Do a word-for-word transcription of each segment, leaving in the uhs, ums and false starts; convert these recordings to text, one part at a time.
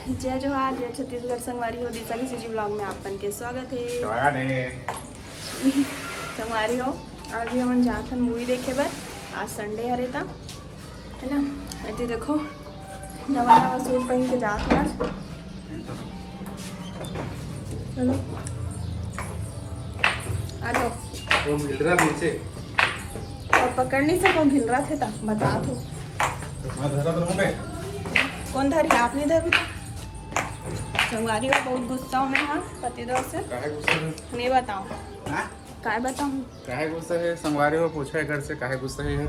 जय जोहार, जय छत्तीसगढ़। संगवारी हो, दिशा के सीजी ब्लॉग में आप मन के स्वागत है। स्वागत है। संगवारी हो, आज भी हमन जात हन मूवी देखे बर। आज संडे हरे ता, है ना? अति देखो, नवा नवा सूट पहन के जात हन आज। चलो, आ जाओ। वो मिल रहा नीचे। और पकड़ नहीं सको, गिल रहा थे ता, बता दो। मैं धरा तो हूँ मैं। कौन धरी? आप नहीं धरू था। संगवारी हो, बहुत गुस्सा हूँ मैं, हाँ, पतिदेव से। काहे गुस्सा है? नहीं बताऊँ। हाँ? काय बताऊँ? काहे गुस्सा है? संगवारी हो, पूछा है घर से, काहे गुस्सा है यार?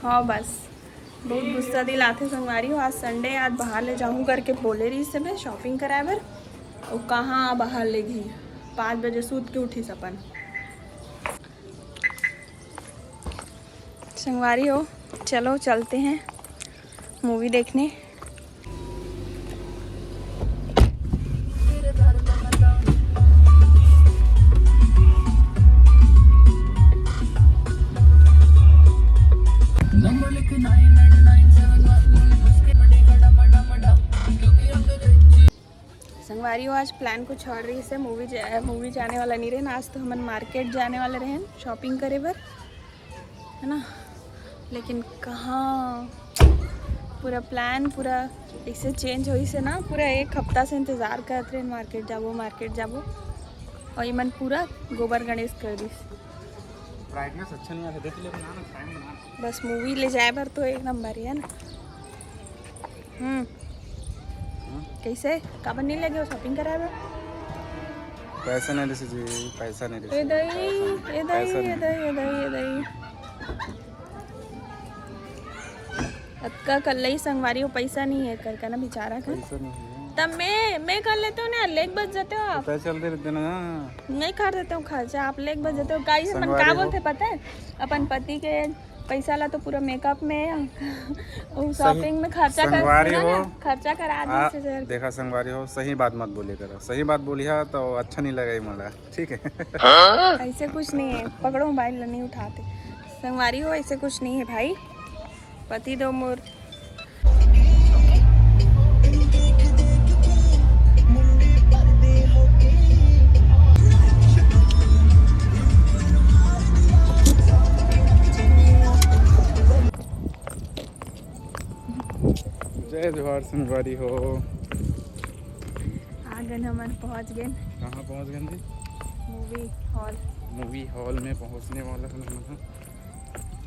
हाँ, बस बहुत गुस्सा दिलाथे संगवारी हो। आज संडे, आज बाहर ले जाऊँ करके बोले रही से मैं शॉपिंग कराए बर। और कहाँ बाहर ले गई? पाँच बजे सूत के उठिस अपन। संगवारी हो, चलो चलते हैं मूवी देखने। संगवारी हो, आज प्लान कुछ और रही से, मूवी मूवी जाने वाला नहीं रहे। आज तो हमन मार्केट जाने वाले रहे शॉपिंग करे बर, है ना? लेकिन कहाँ, पूरा प्लान पूरा ऐसे चेंज होइस हे ना। पूरा एक हफ्ता से इंतजार करत रहे, मार्केट जाबो, मार्केट जाबो, और इमन पूरा गोबर गणेश कर दिस। ब्राइटनेस अच्छा नहीं आ रहा, देख ले, बना ना, टाइम बना। बस मूवी ले जाए बर तो एक नंबर है ना। हम्म, कैसे, काबर नहीं लगे हो शॉपिंग कराए बर? पैसा नहीं रिसी जी, पैसा नहीं रिसी। ए दई, ए दई, ए दई, ए दई, ए दई। अतका कल्लई संगवारी हो, पैसा नहीं है कर का ना बेचारा का। पैसा नहीं है। तब मैं मैं कर लेते हो ना, लेके बच जाते हो आप। पता चलते रहते ना। मैं कर देते हूँ खर्चा, आप लेके बच जाते हो। गाइस, अपन संगवारी का हो। बोलते पता है, अपन पति के पैसा ला तो पूरा मेकअप में, वो शॉपिंग में खर्चा कर संगवारी ना, हो। खर्चा करा आ, दीजिए सर। देखा संगवारी हो, सही बात मत बोले करो। सही बात बोली हा तो अच्छा नहीं लगे मोला, ठीक है? ऐसे कुछ नहीं है, पकड़ो मोबाइल, नहीं उठाते। संगवारी हो, ऐसे कुछ नहीं है भाई। पति दो मोर। जय जोहार संगवारी हो। आ गन, हमन पहुंच गए कहाँ पहुँच गए जी? Movie hall. मूवी हॉल में पहुँचने वाला है हम।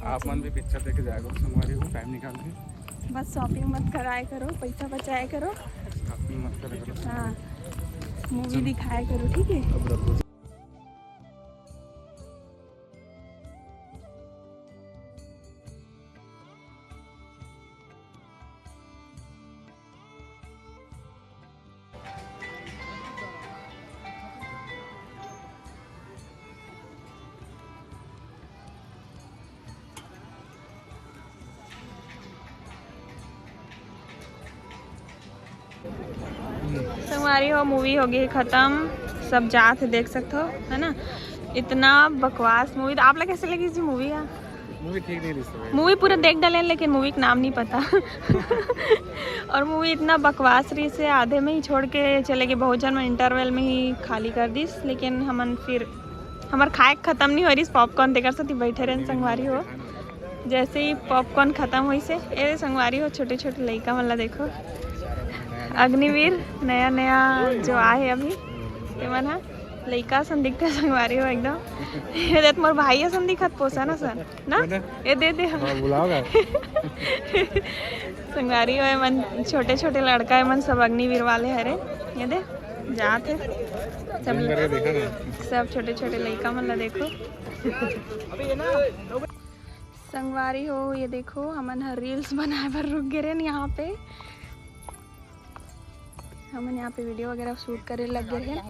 आप मन भी पिक्चर देखे जाएगा संगवारी हो, टाइम निकाल के। बस शॉपिंग मत कराए करो, पैसा बचाए करो। शॉपिंग मत करा करो। हाँ, मूवी दिखाए करो, ठीक है? अब रखो। संगवारी हो, मूवी हो गई खत्म, सब जात हे, देख सकते हो, है ना? इतना बकवास मूवी। तो आप लोग कैसे लगी इस मूवी का? मूवी ठीक नहीं रिसी भाई। मूवी पूरा देख डाले, लेकिन मूवी का नाम नहीं पता। और मूवी इतना बकवास रही से आधे में ही छोड़ के चले गए। बहुत जन मन इंटरवल में ही खाली कर दिस, लेकिन हमन फिर, हमर खाए के खत्म नहीं हो रही, पॉपकॉर्न तेकर साथ ही बैठे रहन संगवारी हो। जैसे ही पॉपकॉर्न खत्म होइस हे, ए संगवारी हो, छोटे छोटे लइका मन ला देखो, अग्निवीर नया नया जो आए हे अभी, ये मन हा लइका असन दिखते संगवारी हो एकदम। ये देख मोर भाई असन दिखत पोसा ना सन ना, ये दे दे। हाँ, बुलाओगा। संगवारी हो, ये मन छोटे छोटे लड़का, ये मन सब अग्निवीर वाले हरे। ये दे जात हे सब, करके देखा ना। सब छोटे छोटे लइका मन ला देखो। संगवारी हो, ये देखो, हमन ह रील्स बनाए बर रुक गे रहेन यहाँ पे। हमन यहाँ पे वीडियो वगैरह शूट करे लग गए हैं।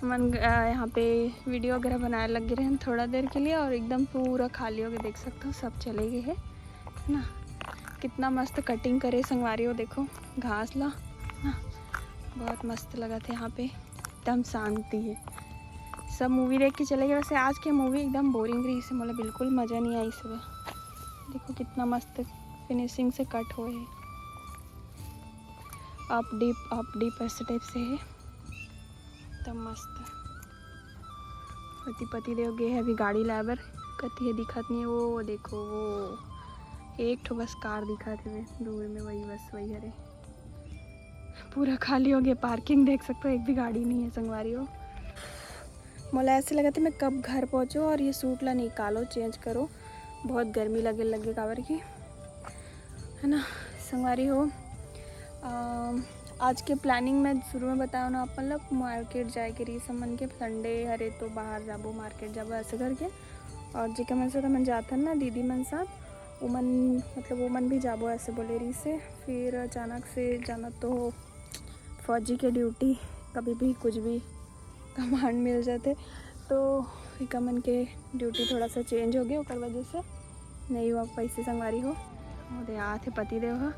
हमन अ, यहाँ पे वीडियो वगैरह बनाए लग गए हैं थोड़ा देर के लिए, और एकदम पूरा खाली हो गए, देख सकते हो सब चले गए हैं, है ना। कितना मस्त कटिंग करे संगवारी हो, देखो घास ला ना, बहुत मस्त लगा थे यहाँ पे, एकदम शांति है। सब मूवी देख के चले गए। वैसे आज के मूवी एकदम बोरिंग रही से, मोला बिल्कुल मज़ा नहीं आई सब। देखो कितना मस्त फिनिशिंग से कट हुए है। अप डीप, अप डीप ऐसे टाइप से है। तो मस्त। ओती पति देव गे हे अभी गाड़ी लाए बर। कति हे दिखत नहीं हे। वो देखो, वो एक ठो बस कार दिखत हे दूर में, वही बस, वही हरे। पूरा खाली हो गया पार्किंग, देख सकते हो, एक भी गाड़ी नहीं है संगवारी हो। मोला ऐसे लगत हे मैं कब घर पहुँचो और ये सूट ला निकालो, चेंज करो, बहुत गर्मी लगे लगे काबर की, है ना संगवारी हो। अम, आज के प्लानिंग मैं शुरू में बताओ ना, अपन लोग मार्केट जाए के रही, हमन के संडे हरे तो बाहर जाबो, मार्केट जाबो ऐसे करके। और जेकर मन साथ हमन जाथन ना, दीदी मन साथ, उमन मतलब उमन भी जाबो ऐसे बोले रही से। फिर अचानक से जाना तो फौजी के ड्यूटी, कभी भी कुछ भी कमांड मिल जाते, तो इका मन के ड्यूटी थोड़ा सा चेंज हो गया, ओकर वजह से नहीं हुआ पैसे संगवारी हो। वो दे आत हे पति देव ह।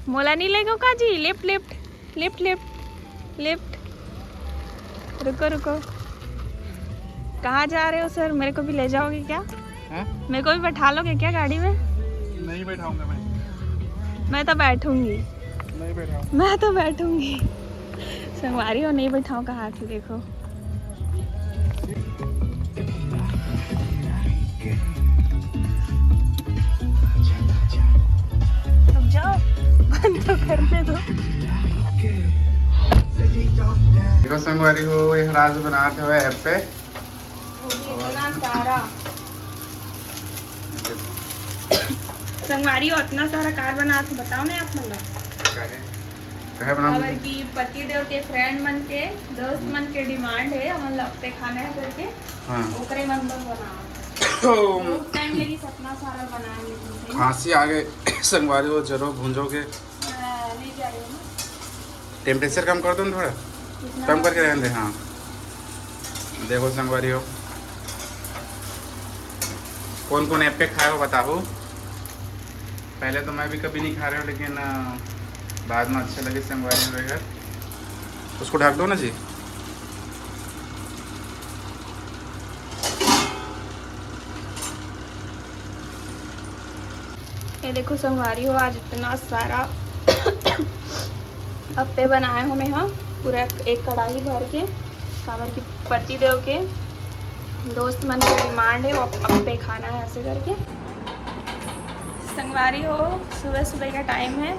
मोला नहीं लेगो का जी? Lift, lift, lift, lift, lift. रुको, रुको। कहाँ जा रहे हो सर? मेरे को भी ले जाओगे क्या? हैं? मेरे को भी बैठा लोगे क्या गाड़ी में? नहीं बैठाऊंगा मैं। मैं तो बैठूंगी। नहीं बैठाऊंगा। मैं तो बैठूंगी। संगवारी हो, नहीं बैठाऊं कहा थी, देखो। रुक जाओ, बंद तो करने दो। देखो संगवारी हो, ये राज बनाते हुए ऐप पे। इतना सारा संगवारी हो, इतना सारा कार बनात हे, बताओ ना आप मन ला। काहे? काहे बनाओ? काबर कि पति देव के फ्रेंड मन के, दोस्त मन के डिमांड हे, हमन ला अप्पे खाना हे करके, हाँ। ओकरे मन बर बनाओ। तो बहुत टाइम लगी सतना सारा बनाए में तुमसे। खांसी आ गए संगवारी हो, जरो भूंजोगे। हाँ, नहीं जा रही हूँ ना। टेम्परेचर कम कर दो ना थोड़ा। कितना? कम करके रहने दे, हाँ। देखो संगवारी हो, कौन कौन ऐप पे खाए हो बताओ। पहले तो मैं भी कभी नहीं खा रहे हूँ, लेकिन अ, बाद में अच्छा लगे संगवारी हो अगर। उसको ढक दो ना जी। ये देखो संगवारी हो, आज इतना सारा अप्पे बनाए हो मैं, हाँ, पूरा एक, एक कढ़ाई भर के, काबर की पति देव के दोस्त मन के डिमांड हे, वो अप्पे खाना हे ऐसे करके। संगवारी हो, सुबह सुबह का टाइम हे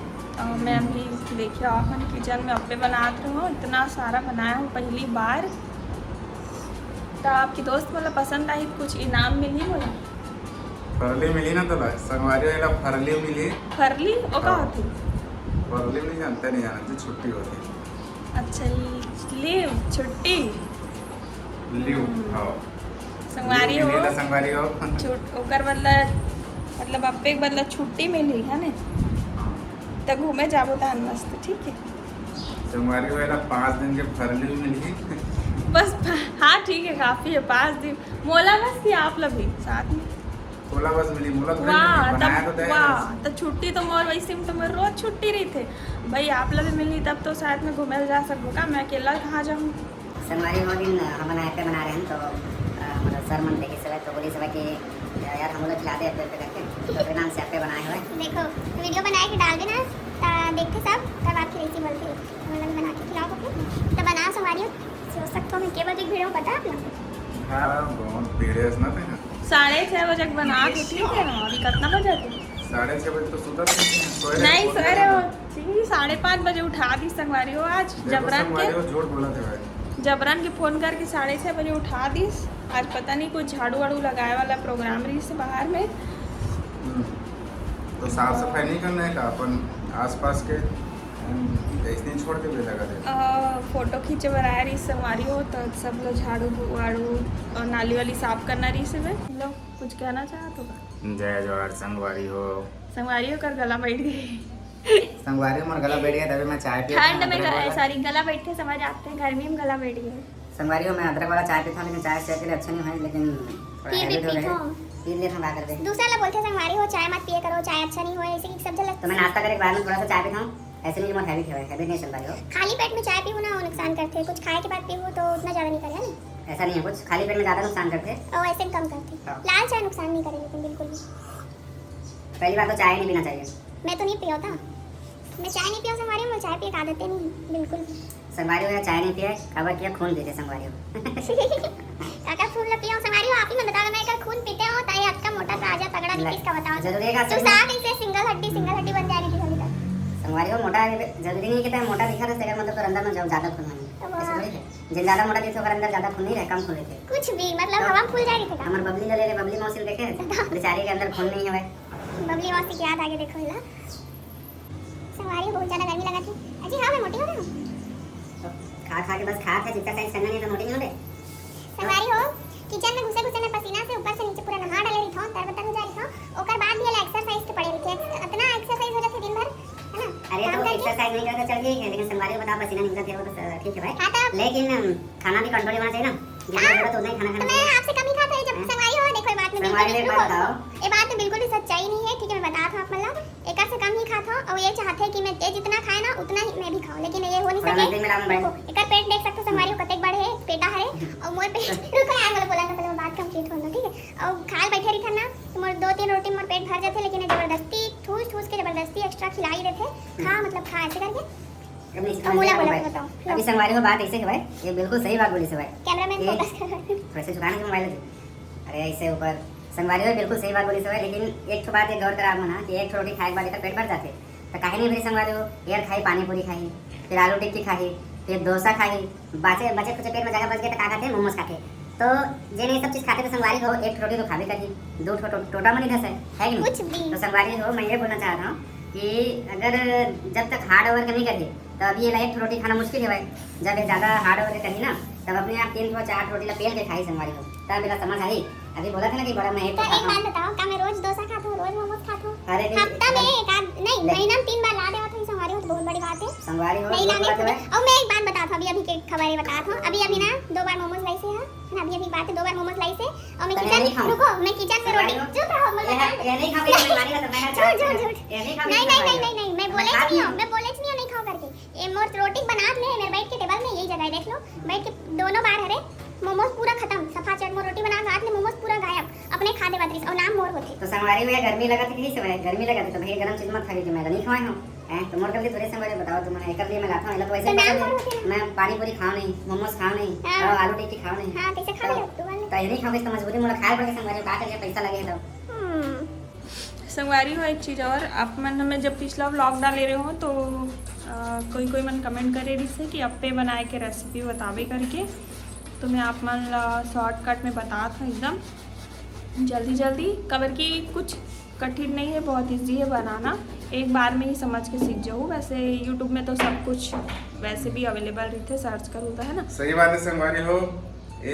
और मैं अभी देखिए अपन किचन में अप्पे बनात रहे हूँ, इतना सारा बनाया हूँ पहली बार। तो आपके दोस्त मन ला पसंद आही, कुछ इनाम मिली मोला? फरली मिली ना तोला, संगवारी वाला फरली मिली। फरली? ओ का हाँ। होथे? फरली नहीं जानते, नहीं जानते, छुट्टी होती। अच्छा, लीव, छुट्टी। लीव, हम्म। हाँ। संगवारी लीव हो। मिली ना संगवारी हो। छुट-, ओकर बदला, मतलब अप्पे के बदला छुट्टी मिली, है ने? हाँ। त घूमे जाबो तहन मस्त, ठीक है? संगवारी हो, एला पाँच दिन के फरली मिली। बस, हाँ, ठीक है, काफी है, पाँच दिन। मोला बस कि आप ला भी साथ में? मोला बस मिली, मोला तो वाह, नहीं, बनाया तब, तो तय वाह, है। तो छुट्टी तो मोर, वैसे में तो मोर रोज छुट्टी रही थे भाई, आप ला भी मिली तब तो साथ में घूमे ला जा सकबो का? मैं अकेला कहाँ जाऊँ? संगवारी हो, दिन हमन ऐप पे बना रहे हैं तो अ, हमारा सर मन देखे सब तो बोली सब कि यार हम लोग खिला दे ऐप पे करके, तो फिर नाम से ऐप पे बनाए हुए। देखो, वीडियो बनाए के डाल देना, ता देखते सब, तब आपकी रेसिपी बोलते हैं, हम लोग बना के खिलाओ सबको। तो बनाओ संगवारी हो, सो सकते हो मैं के बजे भीड़ हूँ पता है आप लोग? हाँ, बहुत भीड़ है इसमें तो। साढ़े छः बजे के बना के, ठीक है ना? अभी कितना बजा थे? साढ़े छः बजे तो सुता था, सोए रहे, नहीं, सोए रहे हो। ठीक, साढ़े पाँच बजे उठा दी संगवारी हो आज, देखो जबरन के। संगवारी हो, झूठ बोला था भाई। जबरन के फोन करके साढ़े छः बजे उठा दिस। आज पता नहीं कोई झाड़ू वाड़ू लगाए वाला प्रोग्राम रही से बाहर में। हम्म। तो साफ सफाई नहीं करना है का अपन आसपास के? हम ऐसे नहीं छोड़ के भी लगा देते। अ, फोटो खींचे बर आए रही संगवारी हो, तो सब लोग झाड़ू वाड़ू और नाली वाली साफ करना रही से। मैं लो, कुछ कहना चाहत हो का? जय जोहार संगवारी हो। संगवारी हो कर गला बैठ गई। संगवारी हो, मोर गला बैठ गया, तभी मैं चाय पी ठंड में, सॉरी, गला बैठ के समझ आते हैं, गर्मी में गला बैठ गया। संगवारी हो, मैं अदरक वाला चाय पीता हूँ, लेकिन चाय सेहत के लिए अच्छा नहीं है, लेकिन थोड़ा फिर भी habit हो गई है। पीता हूँ। पी लेता हूँ, का करबे? दूसरा ला बोलते संगवारी हो, चाय मत पिए करो, चाय अच्छा नहीं हो, ऐसे कि सब झलक। तो मैं नाश्ता करे के बाद में थोड़ा सा चाय पीता हूँ, ऐसे नहीं कि मोर habit है, habit नहीं संगवारी हो। खाली पेट में चाय पीहू ना, वो नुकसान करते, कुछ खाए के बाद पीहू तो उतना ज्यादा नहीं करे, है ना? ऐसा नहीं है कुछ, खाली पेट में ज्यादा नुकसान करते। ओ, ऐसे कम करते। हाँ। लाल चाय नुकसान नहीं करे, लेकिन बिल्कुल भी। पहली बात तो चाय नहीं पीना चाहिए। मैं तो नहीं पियो था। मैं चाय नहीं पिया संगवारी हो, मैं चाय पिए का आदत नहीं बिल्कुल। संगवारी हो, चाय नहीं पिए, काबर कि खून पीथे संगवारी हो। काकर खून ला पिया संगवारी हो, आप ही मन बताओ, मैं एकर खून पीते हो, ताई अतका मोटा ताजा तगड़ा नहीं, किसका बताओ। जरूरी है का तू साथ इसे सिंगल हड्डी, सिंगल हड्डी बन जाए नहीं दिखा। संगवारी हो, मोटा जरूरी नहीं कि तैं मोटा दिखा, तो तेकर मतलब तो अंदर में जब ज्यादा खून होने। तो ऐसा थोड़ी है। जिन ज्यादा मोटा दिखथे, ओकर अंदर ज्यादा खून नहीं रहे, कम खून रहथे। कुछ भी, मतलब तो हवा में फूल जाए दिखेगा। हमर बबली ला ले ले, बबली मौसी देखे? बेचारी के अंदर खून नहीं है भाई। बबली मौसी के याद आगे देखो ला। संगवारी हो, बहुत ज्यादा गर्मी लगत हे। अजी हाँ, मैं मोटी हो गई हूँ। तो खा खा के बस खात हे, जितना साइज करना नहीं तो मोटी नहीं हो गए। संगवारी हो, किचन में घुसे घुसे मैं पसीना से ऊपर से नीचे पूरा नहा डाले रही हूँ, तरबतर हो जा रही हूँ। ओकर बाद भी एला एक्सरसाइज के पड़े रही, इतना एक्सरसाइज हो जाती दिन भर, है ना? अरे काम तो करके। एक्सरसाइज नहीं करता चल ठीक है, लेकिन संगवारी हो बता पसीना निकलत हे वो तो स-, ठीक है भाई। हाँ, तो लेकिन अम, खाना भी कंट्रोल होना चाहिए ना, जितना हाँ, जरूरत उतना ही खाना तो खाना मैं चाहिए। आपसे कम ही खाते हैं जब हैं? संगवारी हो, देखो ये बात में संगवारी बिल्कुल एक बात रुको, बताओ। ये बात में बिल्कुल भी सच्चाई नहीं है, ठीक है, मैं बता दूँ आप मतलब एकर से कम ही खात हो, और ये चाहते कि मैं, ये जितना खाए ना उतना ही मैं भी खाऊं, लेकिन ये हो नहीं थोड़ा सके। नजदीक में लाओ मोबाइल। देखो, एकर पेट देख सकते हो संगवारी हो, कतेक बड़े हे, पेटा हरे, और मोर पेट रुको यार, मैं बोला था, पहले मैं बात complete होने दो, ठीक है? और खाल बैठे रही था ना, तो मोर दो तीन रोटी मोर पेट भर जाते, लेकिन ये जबरदस्ती ठूस ठूस के जबरदस्ती एक्स्ट्रा खिलाई देते, खा मतलब खा ऐसे करके। अब नहीं, अब मोला बोला बताओ। अभी संगवारी हो बात ऐसे के भाई, ये बिल्कुल सही बात बोली से भाई। कैमरामैन ये फोकस करो। थोड़ा से झुकाना के मोबाइल। अरे ऐसे ऊपर संगवारी हो बिल्कुल सही बात बोली से भाई, लेकिन एक ठो बात ये गौर करा आप मना कि एक ठो रोटी खाए के बाद एकर पेट भर जाते, तो काहे नहीं भरी संगवारी हो? यार खाई पानी पूरी खाई, फिर आलू टिक्की खाई, फिर डोसा खाई, बचे बचे खुचे पेट में जगह बच गए तो का खाते? मोमोज खाते। तो जे नहीं सब चीज खाते तो संगवारी हो एक ठो रोटी तो खाबे करही, दो ठो टो-, टोटा मनी दस है, है कि नहीं? कुछ भी। तो संगवारी हो मैं ये बोलना चाहता हूँ कि अगर जब तक हार्ड वर्क नहीं करही तो अभी ये एक ठो रोटी खाना मुश्किल है भाई। जब ये ज्यादा हार्ड वर्क करही ना तब अपने आप तीन ठो चार ठो रोटी ला पेल के खाही संगवारी हो, तब एला समझ आही। अभी बोला था ना कि बड़ा मैं एक तो एक बात बताओ, का मैं रोज डोसा खात हूँ, रोज मोमोज खात हूँ? अरे नहीं, हफ्ता में एक आध, नहीं, ले। महीना में तीन बार ला देवत हूँ संगवारी हो, तो बहुत बड़ी बात है। संगवारी हो, नहीं लाने की। और मैं एक बात बतात हूँ, अभी अभी के खबर ये बतात हूँ, अभी अभी ना दो बार मोमोज लाई से है ना, अभी अभी बात है, दो बार मोमोज लाई से। और मैं तो मैं किचन, नहीं खाऊं। रुको, मैं किचन में रोटी, संगवारी हो। चुप रहो, मैं ये है, ये नहीं खाऊंगी, मैं मानी ना तो मैं झूठ, झूठ, झूठ। ये नहीं खाऊंगी, नहीं, नहीं, संगवारी हो। नहीं, नहीं, मैं बोले मैं खाती नहीं हूँ, हूँ। मैं बोले नहीं हूँ, नहीं खाओ करके। ये मोर रोटी बनात ले, मेरे बैठ के टेबल में यही जगह है, देख लो, बैठ के दोनों बार हरे, मोमोज पूरा खत्म, सफा चट मोर रोटी बना के आत ले मोमोज पूरा गायब, अपने खादे बात रहीस, और नाम मोर होथे। तो संगवारी हो, गर्मी लगत है, किसी से भाई, गर्मी लगत है, तो भाई गरम चीज मत खाइए, कि मैं तो नहीं खवाए हूँ। हैं, तो मोर गलती थोड़े संगवारी बताओ, तुम एकर लिए मैं लाता हूँ, एला तो वैसे तो नाम पसंद है। मोर होथे ना। मैं पानी पूरी खाओ नहीं, मोमोज खाओ नहीं, हाँ। और आलू टिक्की खाओ नहीं। हाँ, कैसे खा तो, ले तू बोल? तो ये नहीं खाओ, तो मजबूरी मोला खाए पड़ के संगवारी, का करिए, पैसा लगे है तो। हम्म। संगवारी हो एक चीज़ और, आप मन हमें जब पिछला व्लॉग डाले रहे हो तो अ, कोई कोई मन कमेंट करे रहिस हे कि अप्पे बनाए के रेसिपी बतावे करके, तो मैं आप मन ला शॉर्टकट में बतात हूँ एकदम जल्दी जल्दी, काबर कि कुछ कठिन नहीं है, बहुत ईजी है बनाना, एक बार में ही समझ के सीख जाऊ। वैसे यूट्यूब में तो सब कुछ वैसे भी अवेलेबल रहिथे, सर्च करू तो, है ना? सही बात है संगवारी हो,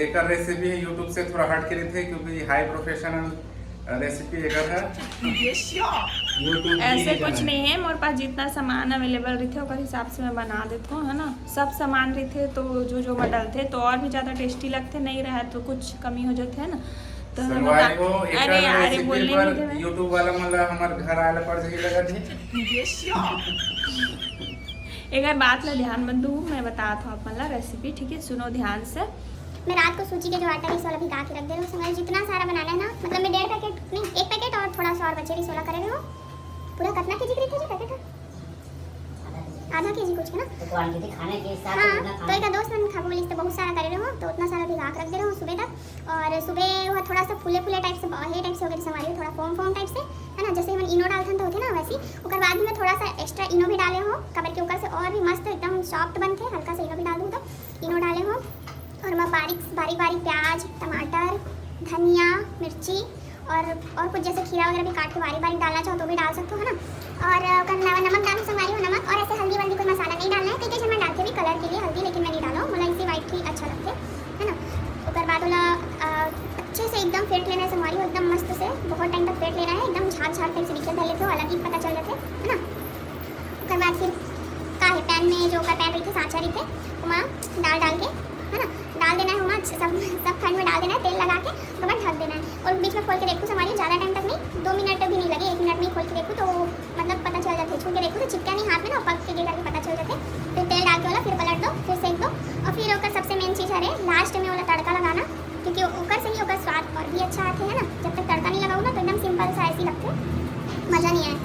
एकर रेसिपी यूट्यूब से थोड़ा हट के रहिथे क्योंकि हाई प्रोफेशनल रेसिपी एकर है। YouTube ऐसे कुछ नहीं है, मोर पास जितना सामान अवेलेबल रहिथे ओकर हिसाब से मैं बना देत हूँ, है ना। सब सामान रहिथे तो जो जो मैं डलथे तो और भी ज़्यादा टेस्टी लगथे, नहीं रहे तो कुछ कमी हो जाथे, है ना। तो हम संगवारी बता- हो, एकर अरे यार, रेसिपी बोलने पर नहीं दे मैं। YouTube वाला मन ला हमर घर आए ला पड़ जाही लगत है। एकर बात ला ध्यान मत दू, मैं बतात हूँ आप मन ला रेसिपी, ठीक है, सुनो ध्यान से। मैं रात को सूजी के जो आटा रहीस वाला भिगा के रख दे रहे हूँ संगवारी, जितना सारा बनाना है ना, मतलब मैं डेढ़ पैकेट नहीं, एक पैकेट और थोड़ा सा और बचे रहीस वाला करे रहे हूँ। पूरा कतना केजी के रहिथे जी पैकेट है? आधा केजी कुछ है ना? तो क्वांटिटी खाने के हिसाब से हाँ, जितना तो खाना एक दोस्त मन खाबो बोलिस तो बहुत सारा करे रहे हूँ, तो उतना सारा भिगा के रख दे रहे हूँ सुबह तक। और सुबह वो थोड़ा सा फूले फूले टाइप से, बॉल टाइप से हो गए संगवारी, थोड़ा फोम फोम टाइप से, है ना, जैसे हमन इनो डालथन तो होथे ना वैसे। ओकर बाद में थोड़ा सा एक्स्ट्रा इनो भी डाले हो, काबर कि ओकर से और भी मस्त एकदम सॉफ्ट बनथे। हल्का सा इनो भी डाल दूँ तो इनो डाले हो। और मैं बारीक बारीक बारीक प्याज, टमाटर, धनिया, मिर्ची और और कुछ जैसे खीरा वगैरह भी काट के बारीक बारीक डालना चाहो तो भी डाल सकते हो, है ना। और अ, ओकर अलावा नमक डालू संगवारी हो, नमक, और ऐसे हल्दी वल्दी कोई मसाला नहीं डालना है, कई कई झन मन डालथे भी कलर के लिए हल्दी, लेकिन मैं नहीं डालूँ, मोला इसी वाइट ही अच्छा लगथे, है ना। ओकर बाद ओला अ, अच्छे से एकदम फेंट लेना है संगवारी हो, एकदम मस्त से बहुत टाइम तक फेंट लेना है, एकदम झाग झाग टाइप से दिखे धर लेथे हो, अलग ही पता चल जाथे, है ना। ओकर बाद फिर का है, पैन में जो ओकर पैन रहिथे, सांचा रहिथे, ओमा दाल डाल के, है ना, डाल देना है ओमा, सब सब खंड में डाल देना है, तेल लगा के ओकर बाद ढक देना है। और बीच में खोल के देखू संगवारी, ज़्यादा टाइम तक नहीं, दो मिनट भी नहीं लगे, एक मिनट में ही खोल के देखू तो मतलब पता चल जाथे, छू के देखू तो चिपका नहीं हाथ में ना, पक के गे करके पता चल जाथे। फिर तेल डाल के वाला फिर पलट दो, फिर सेक दो। और फिर ओकर सबसे मेन चीज़ हरे लास्ट में वाला तड़का लगाना, क्योंकि ओकर से ही ओकर स्वाद और भी अच्छा आथे, है ना। जब तक तड़का नहीं लगाऊ ना तो एकदम सिंपल सा ऐसी लगथे, मज़ा नहीं आए।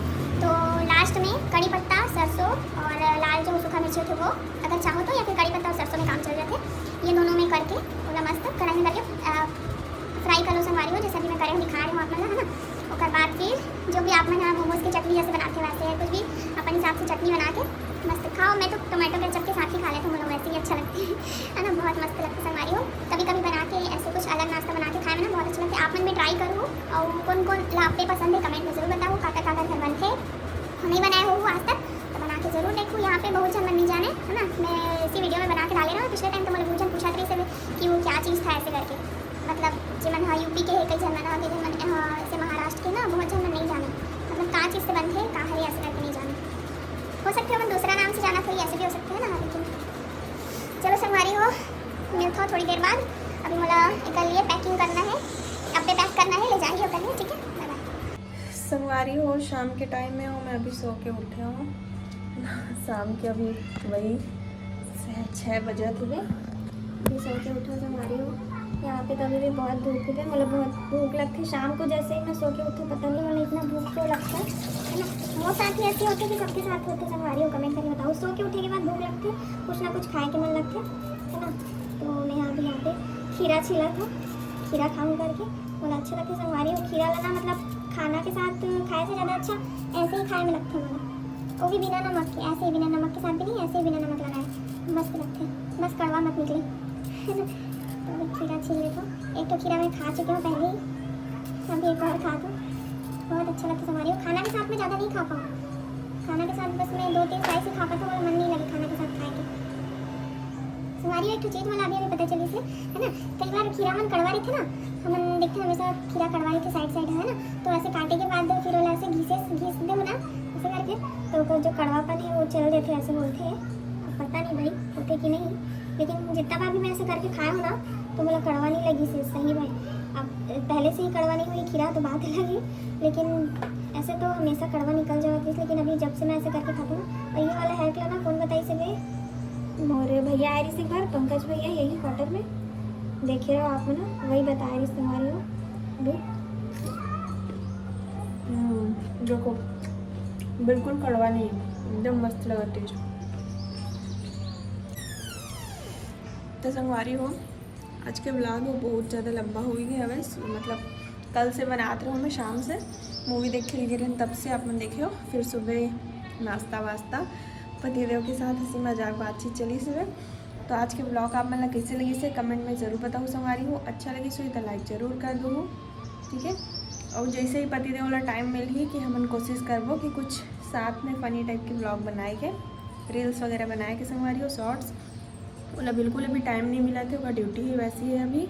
तो लास्ट में कड़ी पत्ता, सरसों और लाल जो सूखा मिर्ची होथे वो, अगर चाहो तो, या फिर कड़ी पत्ता और सरसों में काम चल जाथे। ये दोनों में करके ओला मस्त कढ़ाई में करके फ्राई कर लो संगवारी हो, जैसे अभी मैं करे हूँ, दिखा रही हूँ आप मन ला, है ना। ओकर बाद फिर जो भी आप मन मोमोज की चटनी जैसे बनाते वैसे, कुछ भी अपन हिसाब से चटनी बना के मस्त खाओ। मैं तो टोमेटो केचप के साथ ही खा लेती हूँ, मतलब वैसे ही अच्छा लगता है, है ना, बहुत मस्त लगता है संगवारी हो। कभी कभी बना के ऐसे कुछ अलग नाश्ता बना के खाए में ना बहुत अच्छा लगता है। आप मन भी ट्राई करो, और कौन कौन ला आप पे पसंद है कमेंट में जरूर बताओ, काका काका घर बनते नहीं बनाए हो आज तक तो बना के जरूर देखो। यहाँ पे बहुत जन मन नहीं जाने, है ना, मैं इसी वीडियो में बना के डाले रहा हूँ। पिछले टाइम तो मुझे बहुत जन पूछा रही से कि वो क्या चीज़ था ऐसे करके, मतलब जेमन हाँ यूपी के है, कई जन मन हाँ, कई जन मन हाँ, ऐसे महाराष्ट्र के ना बहुत जन मन नहीं जाने, मतलब का चीज़ से बनते, का हरे ऐसे करके नहीं जाने। हो सकते हैं हम दूसरा नाम से जाना था, ऐसे भी हो सकते हैं ना, लेकिन चलो संगवारी हो, मिलता हूँ थोड़ी देर बाद। अभी मोला एक लिए पैकिंग करना है, अब पे पैक करना है, ले जाइए करने, ठीक है, बाय बाय। संगवारी हो, शाम के टाइम में हो, मैं अभी सो के उठे हूँ। शाम के अभी वही छः बजे थे, अभी सो के उठे संगवारी हो। यहाँ पे तो अभी भी बहुत धूप है, मतलब बहुत भूख लगती है शाम को। जैसे ही मैं सो के उठूँ, पता नहीं मतलब इतना भूख क्यों लगता है, है ना। बहुत साथ ही ऐसे होते कि सबके साथ होते संगवारी हो, कमेंट करके बताओ। सो के उठे के बाद भूख लगती है, कुछ ना कुछ खाए के मन लगता है, है ना। तो मैं अभी यहाँ पे खीरा छिला था, खीरा खाऊँ करके, बहुत अच्छा लगता है संगवारी हो। खीरा ला ना मतलब खाना के साथ खाए से ज़्यादा अच्छा ऐसे ही खाए में लगता है मोला। वो भी बिना नमक के, ऐसे ही बिना नमक के साथ भी नहीं, ऐसे ही बिना नमक लगाए मस्त लगते हैं, बस कड़वा मत निकले। तो अभी खीरा छील लेता हूँ। एक तो खीरा मैं खा चुकी हूँ पहले ही, अभी एक और खा दूँ। बहुत अच्छा लगता है संगवारी हो। खाना के साथ मैं ज़्यादा नहीं खा पाऊँ, खाना के साथ बस मैं दो तीन स्लाइस ही खा पाता हूँ, मेरा मन नहीं लगे खाना के साथ खाए के। संगवारी हो, एक तो चीज़ मोला अभी अभी पता चली से, है ना, कई बार खीरा मन कड़वा रहते ना, हमन देखते हमेशा खीरा कड़वा रहते साइड साइड, है ना, तो ऐसे काटे के बाद फिर ओला ऐसे घिसे घिस दे ना ऐसे करके, तो ओकर जो कड़वापन है वो चल देते ऐसे बोलते हैं। अब पता नहीं भाई होते कि नहीं, लेकिन जितना बार भी मैं ऐसे करके खाया हूँ ना तो मोला कड़वा नहीं लगी से सही में। अब पहले से ही कड़वा नहीं हुई खीरा तो बात अलग है, लेकिन ऐसे तो हमेशा कड़वा निकल जावत रहिस, लेकिन अभी जब से मैं ऐसे करके खाती हूँ ना, और ये वाला हैक ला ना कौन बताई से बे, मोरे भैया आए रहिस एक बार, पंकज भैया यही क्वार्टर में, देखे रहो आप मन, वही बताए रहिस संगवारी हो। अभी हम्म, देखो, बिल्कुल कड़वा नहीं है, एकदम मस्त लगा टेस्ट। तो संगवारी हो, आज के व्लॉग वो बहुत ज़्यादा लंबा हो गया है, मतलब कल से बनात रहो मैं शाम से, मूवी देखे लगे रहन तब से आप मन देखे हो, फिर सुबह नाश्ता वास्ता पतिदेव के साथ हंसी मजाक बातचीत चली सुबह। तो आज के व्लॉग आप मन ला कैसे लगी से कमेंट में जरूर बताओ संगवारी हो। अच्छा लगी सो तो लाइक जरूर कर दो, ठीक है। और जैसे ही पतिदेव ला टाइम मिलही कि हमन कोशिश करबो कि कुछ साथ में फनी टाइप के व्लॉग बनाए के, रील्स वगैरह बनाए के संगवारी हो, शॉर्ट्स। ओला बिल्कुल अभी टाइम नहीं मिला थे, ओकर ड्यूटी ही वैसी है अभी,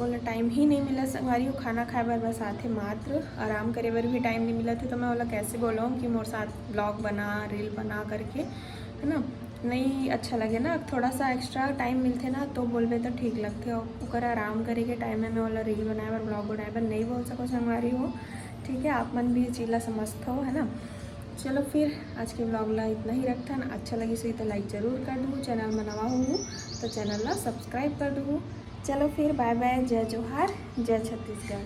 ओला टाइम ही नहीं मिला संगवारी हो। खाना खाए बर बस आथे मात्र, आराम करे बर भी टाइम नहीं मिला थे, तो मैं ओला कैसे बोलूँ कि मोर साथ व्लॉग बना, रील बना करके, है ना, नहीं अच्छा लगे ना। थोड़ा सा एक्स्ट्रा टाइम मिलथे ना तो बोलबे तो ठीक लगथे, और ओकर आराम करे के टाइम में मैं ओला रील बनाए बर, व्लॉग बनाए बर नहीं बोल सको संगवारी हो, ठीक है। आप मन भी ये चीज ला समझथो, है ना। चलो फिर आज के व्लॉग ला इतना ही रखथन। अच्छा लगी सही तो लाइक जरूर कर दू, चैनल में नवा होहू तो चैनल ला सब्सक्राइब कर दू। चलो फिर बाय बाय, जय जोहार, जय छत्तीसगढ़।